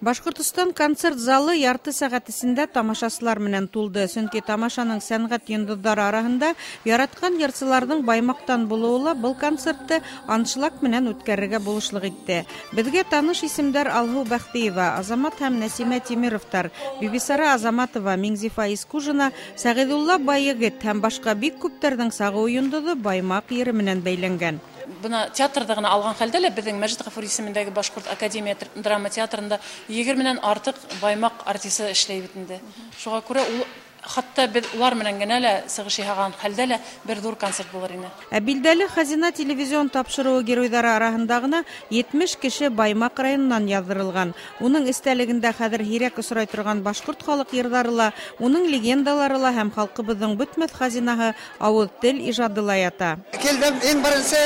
Башҡортостан концерт залы ярты сәғәт эсендә тамашасылар менән тулды, сөнки тамашаның сәнғәт йондоҙҙары араһында яратҡан йырсыларҙың Баймаҡтан булыуы ла был концертты аншлаг менән үткәрергә булышлыҡ итте. Беҙгә таныш исемдәр Алһыу Бәхтиева, Азамат һәм Нәсимә Тимировтар, Бибисара Азаматова, Миңзифа Искужина, Сәғиҙулла Байегет һәм башҡа бик күптәрҙең сағыу йондоҙо Баймаҡ ере менән бәйләнгән. Бына театрҙы ғына алған хәлдә лә беҙҙең Мәжит Ғафури исемендәге Башҡорт академия драма театрында 20-нән артыҡ Баймаҡ артисы эшләй бит инде. Шуға күрә ул хатта беҙ улар менән генә лә сығыш яһаған хәлдә лә бер ҙур концерт булыр ине. Ә билдәле Хазина телевизион тапшырыуы геройҙары араһында ғына 70 кеше Баймаҡ районынан яҙҙырылған. Уның эстәлегендә хәҙер һирәк осрай торған башҡорт халыҡ йырҙары ла, уның легендалары ла һәм халҡыбыҙҙың бөтмәҫ хазинаһы ауыҙ тел ижады ла ята. Килдем иң беренсе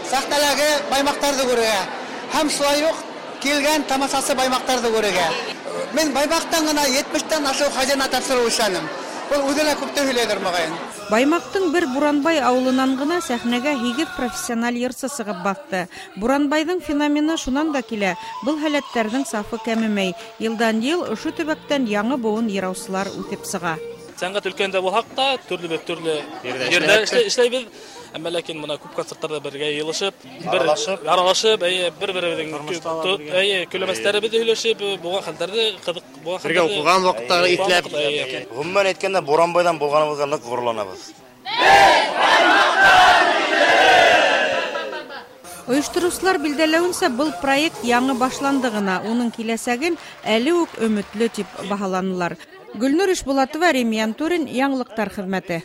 сәхнәләге баймаҡтарҙы күрергә һәм шулай уҡ килгән тамашасы баймаҡтарҙы күрергә. Мин Баймаҡтан ғына 70-тән ашыу хазина тапшырыу эшләнем. Был үҙе лә күпте һөйләйҙер, моғайын. Баймаҡтың бер Буранбай ауылынан ғына сәхнәгә 8 профессиональ йырсы сығып баҫты. Буранбайҙың феномены шунан да килә. Был һәләттәрҙең сафы кәмемәй. Йылдан йыл ошо төбәктән яңы быуын йыраусылар үтеп сыға. Сәнғәт өлкәһендә булһаҡ та, төрлө төрлө ерҙә эшләйбеҙ. Әммә ләкин бына күп концерттарҙа бергә йыйылышып, бер аралашып, эйе, бер-беребеҙҙең эйе, көләмәстәребеҙҙе һөйләшеп, булған хәлдәрҙе ҡыҙыҡ булған бергә уҡыған ваҡыттары иҫләп. Ғөмүмән әйткәндә, Буранбайҙан булғаныбыҙға ныҡ ғорурланабыҙ. Ойоштороусылар билдәләүенсә, был проект яңы башланды ғына, уның киләсәген әле үк өмөтлө тип баһаланылар. Гөлнур Ишбулатова, Рим Янтурин, Яңылыҡтар хеҙмәте.